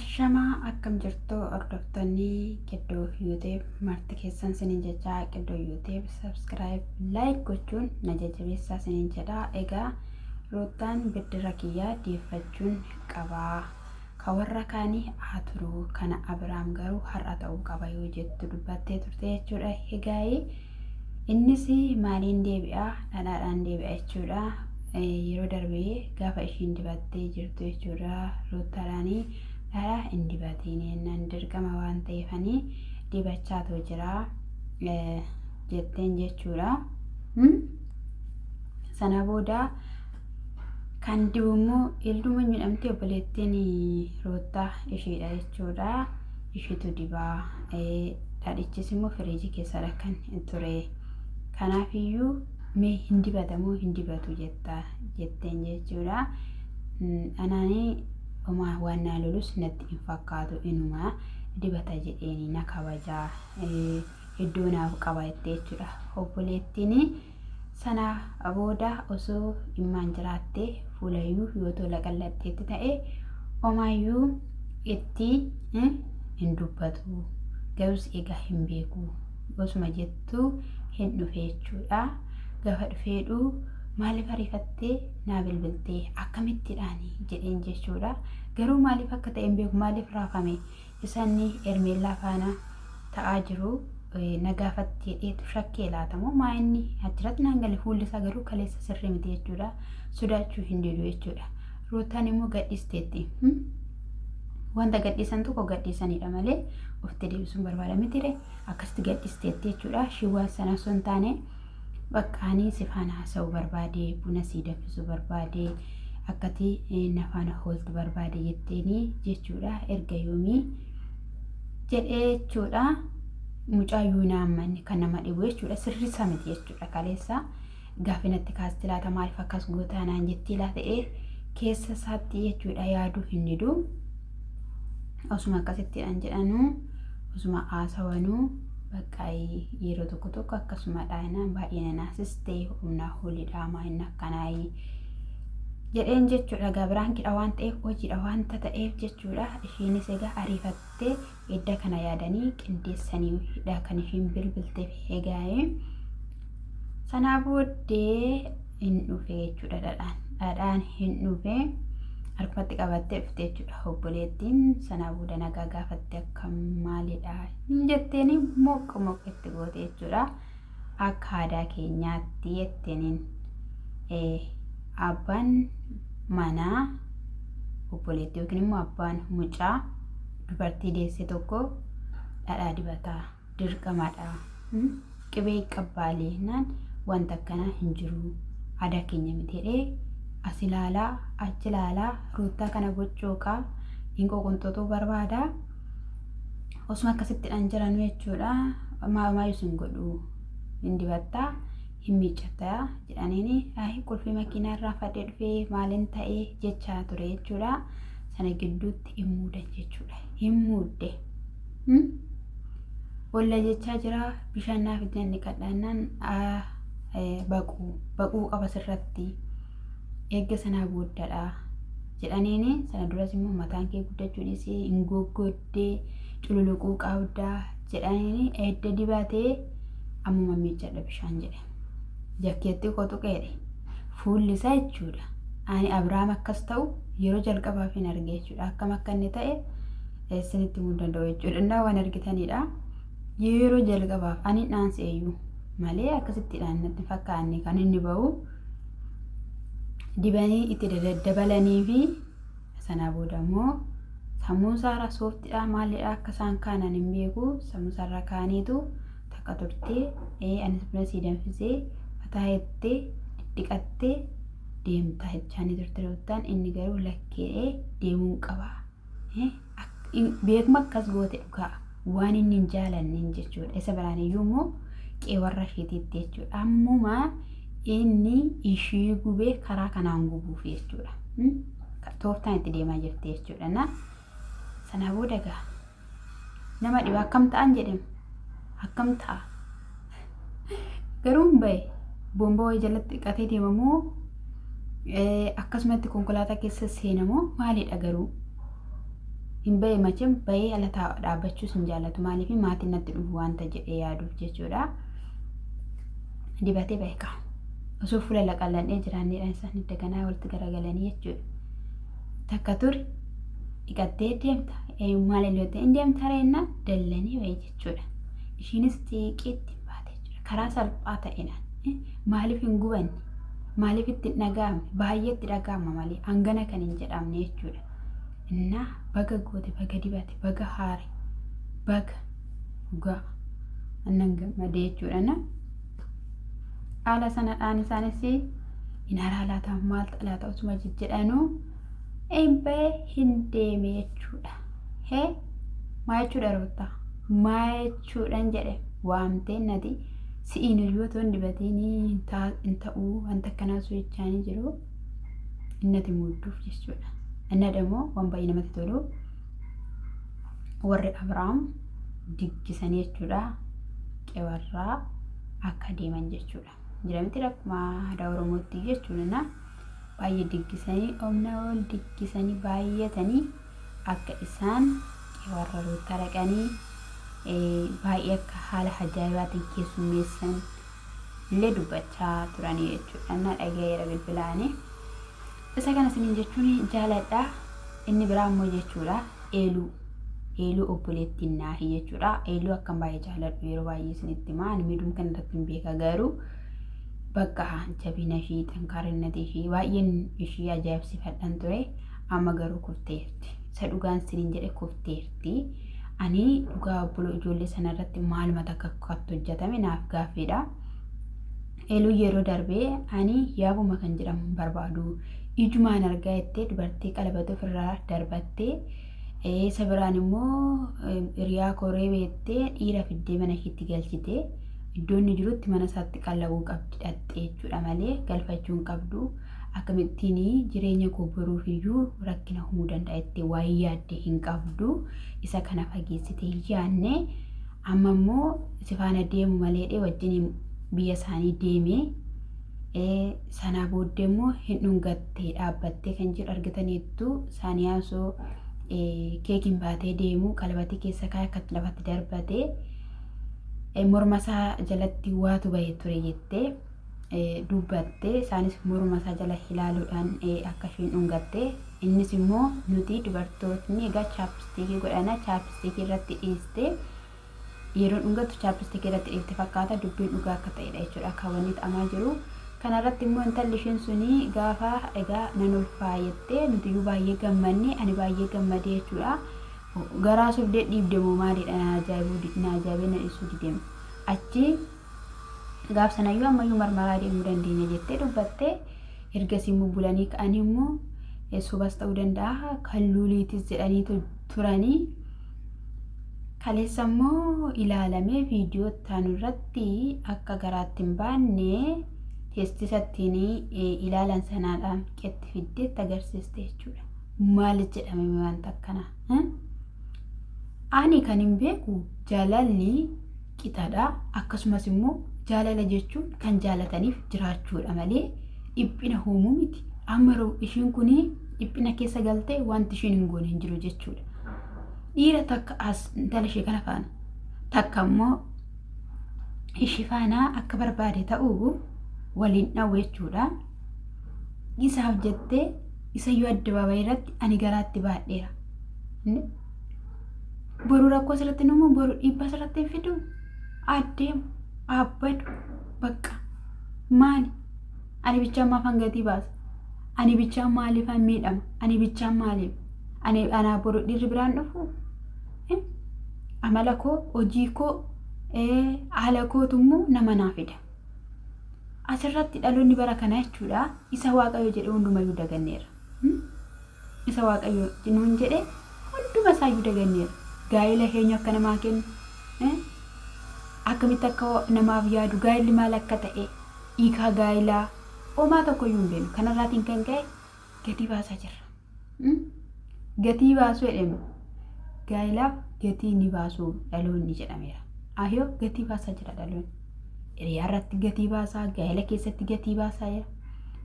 Ashamaa akkam jirtu hordoftoonni Qiddoo YouTube marti keessan sinin jechaa Qiddoo YouTube subscribe like gochuun na jajjabeessaa sinin jedha. Egaa Ruuttaan biddira kiyyaa deeffachuun qabaa. Ka warra kaanii haa turu kana Abiraam garuu har'a ta'uu qaba yoo jettu dubbattee turte jechuudha. Egaa innis maaliin deebi'a? Dhadhaadhaan deebi'a jechuudha. Yeroo darbe gaafa ishiin dibattee jirtu jechuudha. Ruuttaadhaan dhadhaa hin dibatiin jennaan dirqama waan ta'eefanii dibachaatu jira jetteen jechuudha. Sana booda kan dibu immoo Eelduu jedhamti obboleettiin Ruuttaa ishiidha jechuudha. Ishiitu dibaa. Dhadhichis immoo firiijii keessadha kan ture. Kanaafiyyuu mee hin dibatamoo hin dibatu jetta jetteen jechuudha. Anaanii homaa waan naa lolus natti hin fakkaatu inuma dibata jedheeni na kabajaa iddoo naaf qaba jettee jechuudha. Obboleettiin Sana booda osoo immaan jiraattee fuulayyuu yoo tola qal'atteetti ta'e omaayyuu itti hin dubbatu. Garus egaa hin beeku. Osuma jettuu hin dhufe jechuudha. Gaafa dhufeedhu maaliif ariifattee naa bilbiltee akkamittidhaani jedheen jechuudha. Garuu maaliif akka ta'e hin beeku maaliif raafame Isanni Hermeellaa faana ta'aa jiru na gaafatti jedheetu shakkee laata moo maa inni achirratti naan gale fuulli isaa garuu kaleessa sirrii miti jechuudha. Sodaachuu hin didu jechuudha. Ruutaan immoo gadhiisteetti. Wanta gadhiisan tokko gadhiisanidha malee ofitti deebisuun barbaada mitire akkasitti gadhiisteetti jechuudha. Shiwwaan sana osoo hin taane Bakka ani si faana haasa'uu barbaade, buna sii danfisuu barbaade, akkati na faana hooltu barbaade jetteeni jechuudha. Erga yoomii jedhee jechuudha. Mucaa yuunaa ammanni kan nama dhibu jechuudha. Sirri isaa miti jechuudha. Kaleessa gaaffii natti kaasti laata maaliif akkas gootaa naan jettii laata keessa isaatti jechuudha yaaduu hin didu. Osuma akkasittiidhaan jedhanuu osuma haasawanuu bakka yeroo tokko tokko akkasumadha jennaan baay'ee na naasiste humnaa olidha maa inni akkanaayi jedheen jechuudha. Egaa biraankidha waan ta'eef hojiidha waanta ta'eef jechuudha. Ishiinis egaa ariifattee edda kana yaadanii qindeessaniidha kan ishiin bilbilteef egaa sanaa booddee hin dhufe jechuudha dhadhaan. Dhadhaan hin dhufe harkumatti qabattee dhufte jechuudha obboleettiin. Sanaa booda nagaa gaafatte akka maalidha hin jetteeni moqqa moqqa itti goote jechuudha. Akka aadaa keenyaatti jetteeniin abbaan manaa obboleettii yookiin immoo abbaan mucaa dubartii deesse tokko dhadhaa dibataa. Dirqamadha. Qibee qabbaalee jennaan wanta akkanaa hin jiru. Aadaa keenya miti jedhee as ilaalaa achi ilaalaa ruuttaa kana boccooqaa hin qoqonxoxuu barbaada. Osuma akkasittidhaan jiranu jechuudha. Maayus hin godhu hin dibattaa hin miiccatta jedhaniini ayi qulfii makiinaa irraa fadhee dhufee maalin ta'ee jechaa ture jechuudha. Sana gidduutti hin muudan jechuudha. Hin muudde. Olla jechaa jira bishaan naaf itti nan dhiqadha jennaan baquu baquu qaba sirratti eegga sanaa booddadha jedhaniini sana duras immoo mataan kee guddachuu dhiisee hin goggoddee cululuquu qabda jedhaniini edda dibatee ammuma miiccadha bishaan jedhe jakkeettii koo tuqeedhe fuulli isaa jechuudha ani Abiraam akkas ta'u yeroo jalqabaaf hin arge jechuudha akkam akka inni ta'e isinitti himuu hin danda'u jechuudha. Innaa waan argitanidha. Yeroo jalqabaaf ani dhaansi eeyyuu malee akkasittiidhaan natti fakkaanne kan inni ba'u dibanii itti daddabalanii fi sanaa booda immoo sammuu isaarra sooftidha maalidha akka isaan kaanan hin beeku sammuu isaarra kaaniitu takka turtee anis buna sii danfisee fataa jettee dhidhiqattee deemta jechaanii turte ruuttaan inni garuu lakkee deemuun qaba. Beekuma akkas goote dhugaa waan inni hin jaalanneen jechuudha. Isa biraan iyyuu immoo qeewarra isheetiitti jechuudha. Ammuma inni ishii gubee karaa kanaan gubuuf jechuudha. Tooftaan itti deemaa jirti jechuudha. Na sanaa booda egaa nama dhiba akkam ta'an jedhemu akkam ta'a. Garuu hin bahe bombaa wayii jalatti dhiqatee deemamoo akkasumatti konkolaataa keessa seenamoo maalidha garuu? Hin ba'e machem ba'ee ala dhaabbachuus hin jaallatu maaliif maatiin natti dhufu wanta jedhee yaaduuf jechuudha. Dibatee ba'e kaa. Osoo fuula laqallan'ee jiraanneedhaan isaan daganaa walitti garagalanii jechuudha. Takka ture dhiqattee deemta maal illee ta'e hin deemta reennaa dallanii ba'e jechuudha. Ishiinis xiiqiitti baate jechuudha. Karaa salphaa ta'eenaan maaliif hin gubanne maaliif itti hin dhaga'amne baay'ee itti dhaga'ama malee hangana kan hin jedhamne jechuudha. Innaa baga goote baga dibate baga haare baga dhugaa annan gammadee jechuudha. Haala sanadhaan isaanis hin haraa laata maal laata osuma jejjedhanuu hin ba'e hin deeme jechuudha. Hee maa jechuudha roottaa maa jechuudhaan jedhe waamtee nati si'iin iyyuu otoo hin dibatiin hin ta'uu wanta akkanaa sochaanii jiru innati mudduuf jechuudha. Inni immoo waan baay'ee namatti tolu warri Abiraam diggisanii jechuudha qewarraa akka deeman jechuudha. Jedhamti akkuma aadaa Oromootti jechuudha. Baay'ee diggisanii omna ol diggisanii baay'atanii akka isaan warra ruuttaa dhaqanii baay'ee akka haala ajaa'ibaatiin keessummeessan illee dubbachaa turanii jechuudha. Na dhagayeera bilbilaanii. Isa kana isiniin jechuun jaaladha. Inni biraa immoo jechuudha eeluu. Eeluu obboleettiin naahi jechuudha. Eeluu akkan baay'ee jaaladhu yeroo baay'ee isinitti himaa. Ani miidhuma kana irratti hin beeka garuu bakka jabina ishii xankaarina ishii baay'een ishii ajaa'ibsiifadhan ture. Amma garuu kufteerti. Isa dhugaan isiniin jedhe kufteerti. Ani dhugaa obboloo ijoollee sana irratti maaluma takka akkatti hojjetame naaf gaaffiidha. Eeluu yeroo darbee ani yaabuma kan jedhamu hin barbaadu. Ijumaan argaa jettee dubartii qalabata ofirraa darbattee isa biraan immoo hiriyaa koree beettee dhiira fiddee mana ishiitti galchite. Iddoo inni jirutti mana isaatti qallabuu qabdi dhaxxee jechuudha malee galfachuu hin qabdu. Akkamittiin jireenya koo boruuf iyyuu rakkina uumuu danda'a jettee waan yaadde hin qabdu. Isa kana fageessitee hin yaadne. Amma immoo si faana deemu maleedhe wajjin biyya isaanii deemee sanaa booddee immoo hin dhungattee dhaabbattee kan jedhu argataniittu isaanii osoo keekiin baatee deemu qalabatii keessa kaa'ee akkatti lafatti darbatee morma isaa jalatti waatu bahee ture jettee dubbatte. Isaanis morma isaa jala ilaaluudhaan akka isheen dhungatte. Innis immoo nuti dubartootni egaa chaappistiikii godhana chaappistiikii irratti dhiiste yeroo dhungattu chaappistiikii irratti dhiifte fakkaata dubbiin dhugaa akka ta'edha jechuudha akka wanni ta'amaa jiru. Kanarratti immoo intalli isheen suni gaafa egaa nan ulfaayettee nuti iyyuu baay'ee gammanne ani baay'ee gammadee jechuudha. Garaa sobdee dhiibde moo maalidha na ajaa'ibuu na ajaa'ibee na dhiisuu dideem. Achi gaaf sanayyuu ammayyuu marmaraa deemuu dandeenya jettee dubbatte. Ergasii immoo bulanii ka'anii immoo sobas ta'uu danda'a kan luuliitis jedhanii turanii. Kaleessa immoo ilaalamee viidiyoo ittaanu irratti akka garaatti hin baanne teessisa ittiin ilaalan sanaadhaan qeetti fiddee itti agarsiiste jechuudha. Maal jedhame wanta akkanaa? Ani kan hin beeku jaalalli qixadha. Akkasumas immoo jaalala jechuun kan jaalataniif jiraachuudha malee dhiphina uumuu miti. Amma ishiin kun dhiphina keessa galtee wanti ishiin hin goone hin jiru jechuudha. Dhiira takka as intala ishee kana faana takka immoo ishee faana akka barbaade ta'uu waliin dha'u jechuudha. Isaaf jettee isayyuu addabaabayii irratti ani garaatti baadheera. Boru rakkoo asirratti nuumu boru dhiibbaa asirratti hin fidu. Adeemu dhaabbadu bakka maali? Ani bichaan maafan gatii baasa? Ani bichaan maaliifan miidhama? Ani bichaan maaliif? Ani anaa boru dhiirri biraan dhufu amala koo hojii koo haala kootu immoo nama naa fida. Asirratti dhaloonni bara kanaa jechuudha isa Waaqayyo jedhe hundumayyuu daganneera. Isa Waaqayyo nuun jedhe hunduma isaayyuu daganneera. Gaa'ela eenyu akka namaa kennu akkamitti akka namaaf yaadu gaa'elli maal akka ta'e hiikaa gaa'elaa homaa tokkoyyuu hin beeknu. Kanarraatiin kan ka'e gatii baasaa jirra. Gatii baasuu jedhame gaa'elaaf gatii ni baasu dhaloonni jedhameera. Ahyoo gatii baasaa jira dhaloonni. Hiriyaa irratti gatii baasaa, gaa'ela keessatti gatii baasaa jira.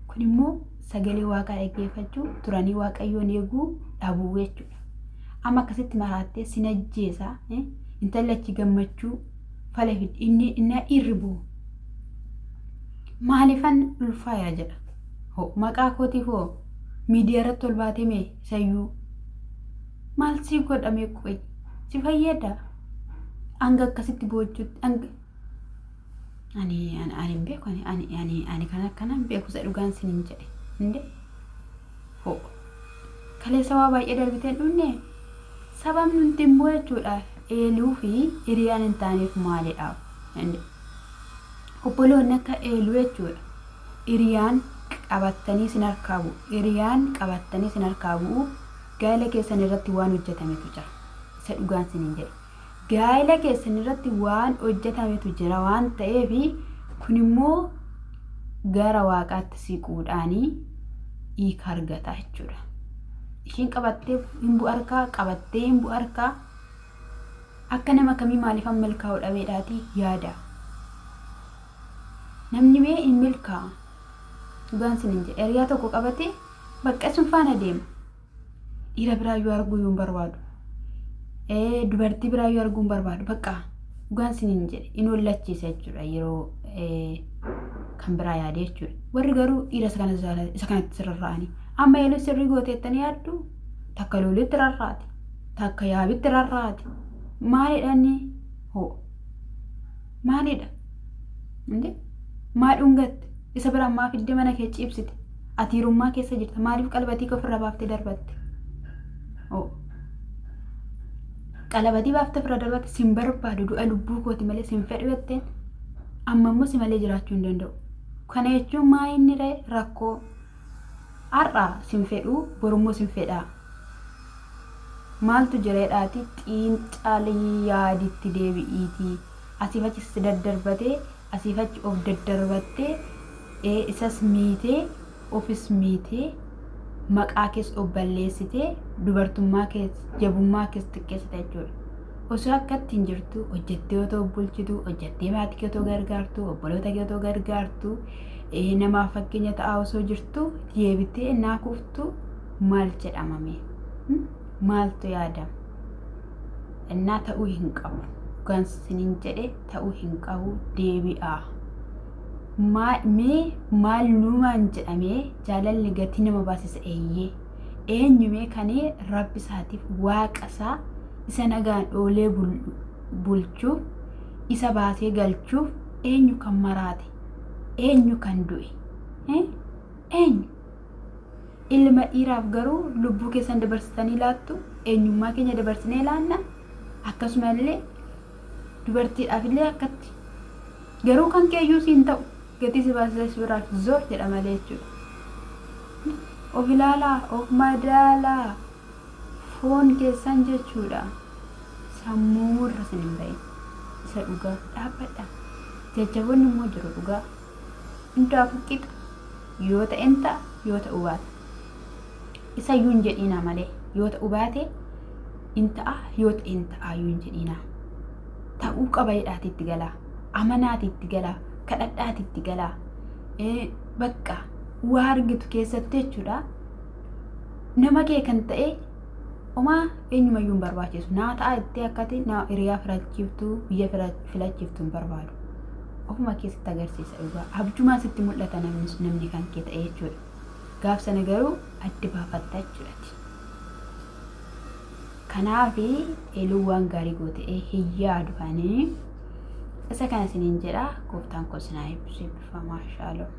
Kun immoo sagalee waaqaa dhaggeeffachuu, turanii waaqayyoon eeguu dhabuu jechuudha. Amma akkasitti maraattee sin ajjeesa. Intalli achi gammachuu fala inni inni dhiirri bu'u. Maaliifan ulfaaya jedha. Hoo maqaa kootiif hoo miidiyaa irratti ol baatee mee isayyuu maal sii godhamee qoy si fayyada. Hanga akkasitti boochuutti hanga ani ani ani hin beeku ani ani ani ani kana akkana hin beeku isa dhugaan sin hin jedhe inde hoo kaleessa waa baay'ee darbitee hin dhumne sababni nuti immoo jechuudha eeluu fi hiriyaan hin taaneef maalidha inde obboloonni akka eeluu jechuudha hiriyaan qabattanii sin harkaa bu'u hiriyaan qabattanii sin harkaa bu'u gaa'ela keessan irratti waan hojjetametu jira isa dhugaan sin hin jedhe gaa'ela keessan irratti waan hojjetametu jira waan ta'eef kun immoo gara waaqaatti siquudhaanii hiika argata jechuudha. Ishiin qabattee hin bu'u harkaa qabattee hin bu'u harkaa akka nama kamii maaliifan milkaa'u dhabeedhaati yaada. Namni mee hin milkaa'a. Dhugaan sin hin jedhe hiriyaa tokko qabatee bakka sun faana deema. Dhiira biraayyuu arguu hin barbaadu. Dubartii biraayyuu arguu hin barbaadu. Bakka dhugaan sin hin jedhe in hollachiisa jechuudha yeroo kan biraa yaade jechuudha. Warri garuu dhiira isa kanatti sirra'anii amma yeroo sirrii gooteettanii yaaddu takka loolitti rarraati takka yaabitti rarraati maalidha inni hoo maalidha inde maa dhungatte isa bira maa fidde mana kee ciibsite ati hirummaa keessa jirta maaliif qalbatii kee ofirra baaftee darbatte hoo qalabatii baaftee ofirra darbatte sin barbaadu du'a lubbuu kooti malee sin fedhu jetteen amma immoo si malee jiraachuu hin danda'u. Kana jechuun maa inni ree rakkoo har'a sin fedhu borummoo sin fedhaa. Maaltu jireedhaati xiinxalii yaaditti deebi'iitii asiif achi si daddarbatee asiif achi of daddarbattee isas miitee ofis miitee maqaa kees of balleessitee dubartummaa kees jabummaa kees xiqqeessite jechuudha. Osoo akkatti hin jirtu hojjettee otoo bulchitu hojjettee maatii kee otoo gargaartu obboloota kee otoo gargaartu namaaf fakkeenya ta'aa osoo jirtu deebitee naa kuftu maal jedhamame maaltu yaadama innaa ta'uu hin qabu dhugaan sinin jedhe ta'uu hin qabu deebi'aa. Mee maalumaan jedhamee jaalalli gatii nama baasisa eeyyee eenyumee kan rabbi isaatiif waaqa isaa isa nagaan oolee bulchuuf isa baasee galchuuf eenyu kan maraate eenyu kan du'e eenyu ilma dhiiraaf garuu lubbuu keessan dabarsitanii laattu eenyummaa keenya dabarsinee laanna akkasuma illee dubartiidhaaf illee akkatti garuu kan keeyyuu siin ta'u gatii si baasisa si biraaf zoor jedha malee jechuudha. Of ilaalaa, of madaalaa, foon keessan jechuudha. Sammuu irra sin hin bahin. Isa dhugaa dhaabbadha. Jajjaboonni immoo jiru dhugaa. Hundaafuu qixa. Yoo ta'en ta'a, yoo ta'uu baata. Isa iyyuu hin jedhiinaa malee yoo ta'uu baate in ta'a, yoo ta'e hin ta'a iyyuu hin jedhiinaa. Ta'uu qaba jedhaati itti galaa. Amanaati itti galaa. Kadhadhaati itti galaa. Bakka waa argitu keessatti jechuudha. Nama kee kan ta'e homaa eenyumayyuu hin barbaachisu. Naa ta'a jettee akkati naa hiriyaa filachiiftuu biyya filachiiftu hin barbaadu. Ofuma keessatti agarsiisa dhugaa. Abjumaan sitti mul'ata namni kan kee ta'e jechuudha. Gaaf sana garuu adda baafatta jechuudha. Kanaaf eeluun waan gaarii goote hin yaadu ani. Isa kana isiniin jedha gooftaan koo isin haa eebbisu eebbifamaa shaaloom.